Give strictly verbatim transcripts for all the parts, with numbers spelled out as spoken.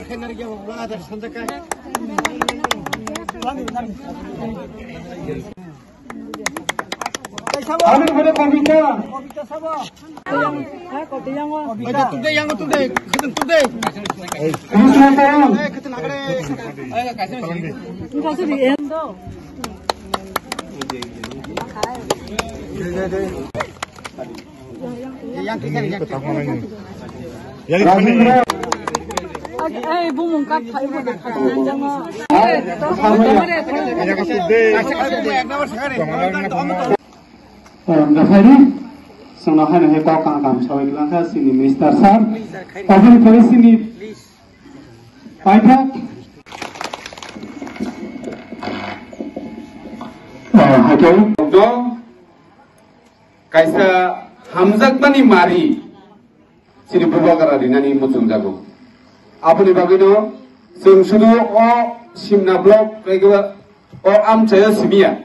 Ani hore kobita. Kobita. Kobita. Kobita. Ai, bumung kat phai bo na khat nang jang o. Ang da phai ri, songno hai no he kok kang kam sawi lang kha sini minister sir. Oboni pore sini paithak. Oh, hai to. Kaisa hamjakmani mari chini bubagra rinani muchungjago. Aboni bagwino chwng sudu o Simna block kaiba o amchaio simiya.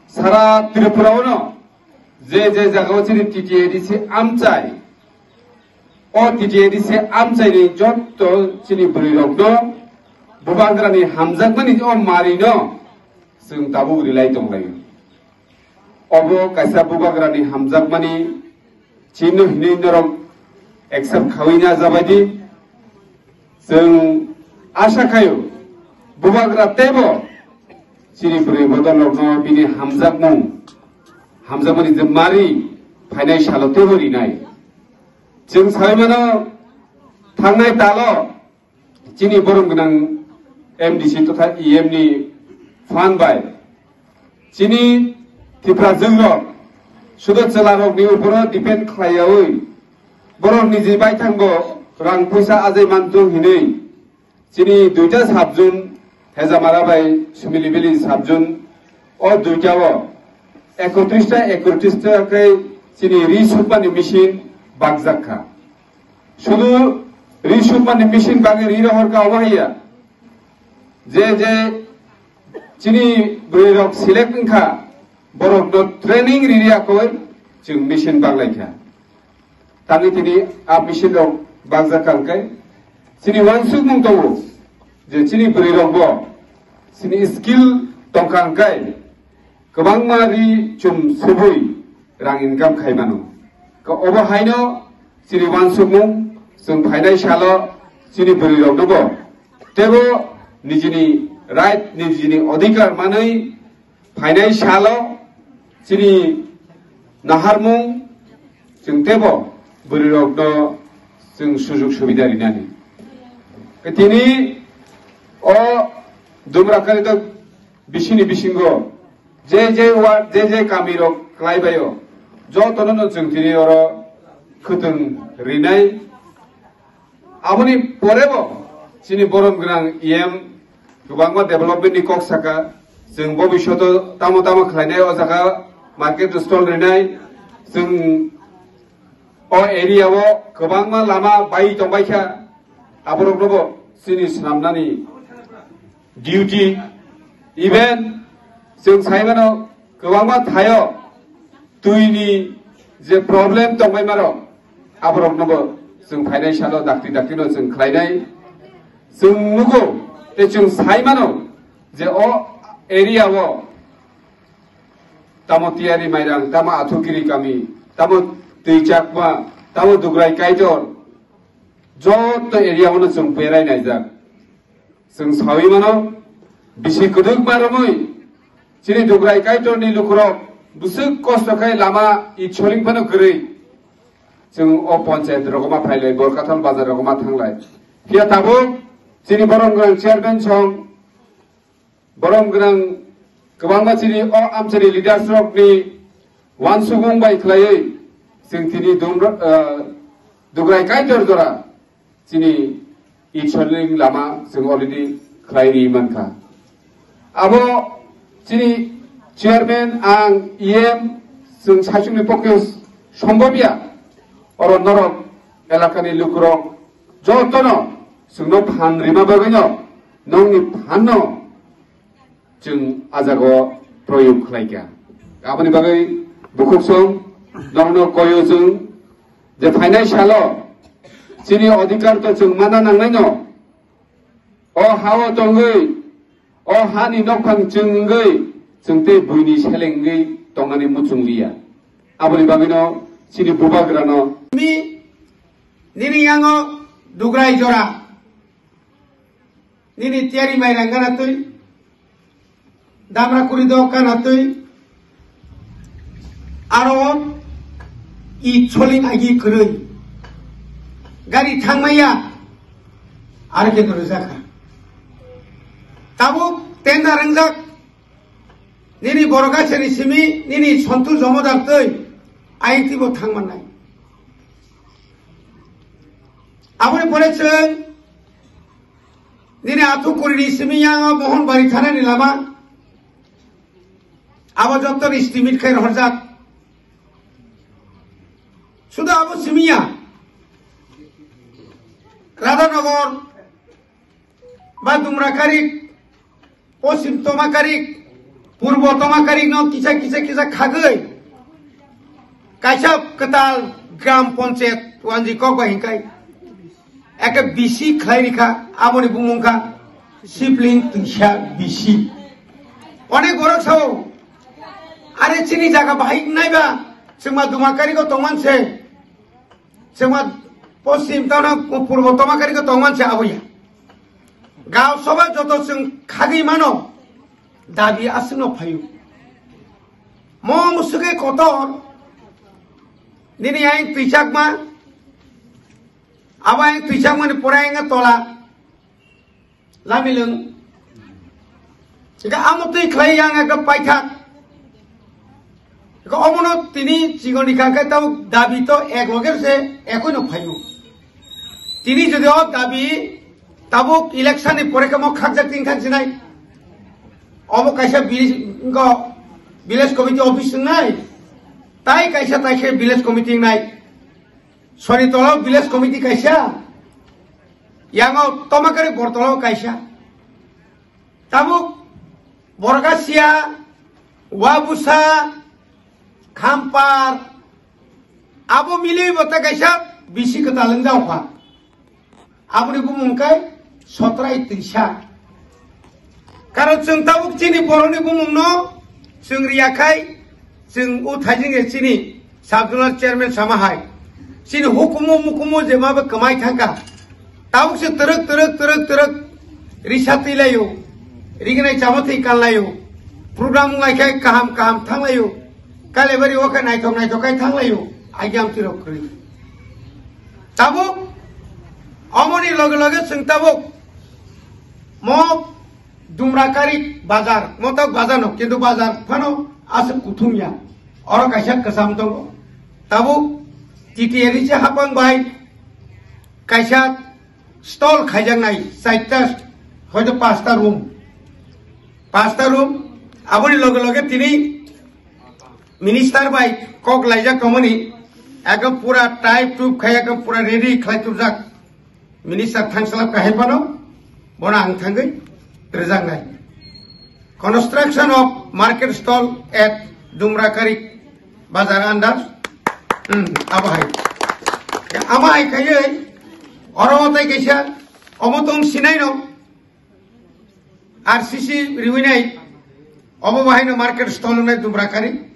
Sara Tripura ono je je jagao chini T T A D C amchai, o T T A D C amchaini jotto chini bwrwirokno bubagrani hamjakmani o marino chwng tabuk rilai tonglaio. Obo kaisa bubagrani hamjakmani chino hinwi norok accept khawi na jabaidi. Chwng asha khaio bubagra teibo chini bwrwi bodolrokno bini hamjakmung, hamjakmani je mari phainai salo teibo rinai. Chwng sawi mano thangnai talo chini borom gwnang M D C totha E M ni phan bai chini Tiprajwk rok sudo chwla rok ni uporo depend khlaiyawi borok niji baithang bo rang puisa ajai manthung hinwi chini duita subzone Hejamara bai Sumili Valley subzone o duita o ekotris ta ekotris ta khe chini ri sukmani machine bakjak kha. Sudu ri sukmani machine bagwi ri rohor ka obo haiya. Je je chini bwrwi rok select wngkha, borok no training ri ri akoi chwng machine baglai kha. Tangwi tini a machine rok bakjak kha hwnkhe chini uansukmung tongo je chini bwrwi rok bo chini skill tongkha hwnkhe kwbangma ri chum subui rang income khai mano. Ka obo haino chini uansukmung chwng phainai salo chini bwrwi rokno bo teibo nijini right, nijini odhikar manwi phainai salo chini naharmung chwng teibo bwrwi rokno chwng sujug subida rinani. Tini o Dumrakari to bisini bisingo je je ward, je je kami rok klai baio, jotono no chwng tini oro khwtwng rinai. Aboni porebo chini borom gwnang E M kwbangma development ni kok saka, chwng bobishoto tamo tamo khlainai o jaga market stall rinai, chwng o area o kwbangma lama bai tongbaikha, aboroknobo chini swnamnani duty, even chwng saimano kwbangma thaio twini je problem tongbai maro, aboroknobo chwng phainai salo dakti daktino chwng khlainai. Chwng nugo tei chwng saimano je o area o tamo Tiyari Mairang, tamo Athukiri kami, tamo Twi Chakma, tamo Dugrai Kaitor, joto area o no chwng berai naijak. Chwng sawi mano, bisi kwdwkma romwi chini Dugrai Kaitorni lukurok bwswk kosto khai lama itsoling phano kwrwi. Chwng o panchayat rogoma phailai, Borkathal bazar rogoma thanglai. Phiya tabuk chini borom gwnang chairman song, borom gwnang kwbangma chini o amchani leaders rokni uansukmung bai khlaiwi chwng tini Dum-, ah, Dugrai Kaitor jora chini itsoling lama chwng already khlai ri mankha. Abo chini chairman, ang E M, chwng saichungni pokhe sombobya, oro norok elakani lukurok jotono chwngno phan rima bagwino nongni phanno chwng a jagao proyog khlaikha. Aboni bagwi bukhuk song norokno koyo chwng je phainai salo chini odhikar to chwng mana nangnaino, O ha-o tongwi, o hani nokphang chwng wngwi, chwng tei buini seleng wngwi tongnani muchung liya. Aboni bagwino chini bubagrano. Mi, nini yango dugrai jora, nini tiyari mairang gana twi, damra kuri do kana twi, aro i choli agi kwrwi. Gari thangmaya, aro khe kwrwi jakha. Tabuk tender wngjak, nini borok asani simi, nini Sontu Jomodar twi, ayang twibo thang mannai. Aboni pore chwng nini Athukurini simi yango Mohonbari thanani lama, abo jotto estimate khai rohorjak. Sudu abo simi ya, Radhanagar ba Dumrakarik, Poschim Tomakarik, Purbo Tomakarik no kisa kisa kisa khagwi kaisa kwtal Gram Panchayat wanji kok bai hinkai. Eke bisi khlai rikha, aboni bumung kha Sibling Twisa bisi. Onek borok sao, are chini jaga bahai naiba, chwngma Dumakarigo tongman se, chwngma Poschim tongna Purbo Tomakarigo tongman se aboya. Gao soba joto chwng khagwi mano, dabi aswkno phaio. Mo musuge kotor, nini ayang twichakma, abo ayang twichakmani pore ayang tola, lamilwng. Ika amo twi khlai yang ekta paithak. Ika omono tini chigoni kangkhe tau dabi to ek loger se ekoi no phaio. Tini jodi o dabi tabuk election ni pore kamo khakjak tin thang sinai. Omo kaisa village, ngo village committee office nai. Tai kaisa tai khe village committee nai. Sori tolo village committee kaisa. Yango Tomakari Bortolo kaisa. Tabuk Borgasia, Wabusa, Khampar, abo milwi bo ta kaisa bisi kwtal wng jao kha. Aboni bumung kai Sotrai Twisa. Karon chwng tabuk chini borokni bumungno chwng riya khai, chwng o thaijing je chini sub-zonal chairman sama hai. Chini hukumu mukumu je ma bo kwmai thangkha. Tabuk se twrwk, twrwk, twrwk, twrwk risa twi laio. Rignai chama thwi kan laio. Program wngkha khe kaham kaham thang laio. Kalebari o khe naithok naithok khai thang laio. Agiam tirok kwrwi. Tabuk, omoni loge loge chwng tabuk, mo Dumrakari bazar, mo tabuk bazar no, kintu bazar phano aswk kuthum ya. Oro kaisa kwcham tongo. Tabuk, T T A D C hapang bai, kaisa stall khaijaknai, chaita, hoito pasta room. Pasta room, aboni loge loge tini Minister bai kok laijak tongmani, ekdom pura type tup khai, ekdom pura ready khlai tubjak. Minister thangsalap kahai phano, bono ang thangwi rwjaknai. Construction of market stall at Dumrakari Bazar under, hmm, abo hai. Amo hai khaiwi, oro tai kaisa, omo tong sinai no, R C C riwinai, obo bahaino market stall wngnai Dumrakari.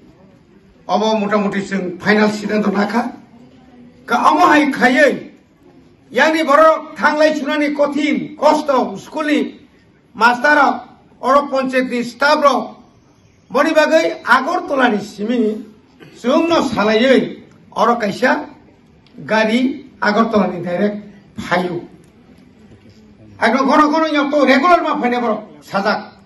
Obo motamuti chwng final siddhanto nakha. Ka omo hai khaiwi, yani borok thanglai sunani kothin, kosto, school ni master rok, oro panchayat ni staff rok, boni bagwi Agartala ni simi chwngno salaiwi oro kaisa gari Agartala ni direct phaio. Ekdom gono gono yokto regular ma phainai borok sajak.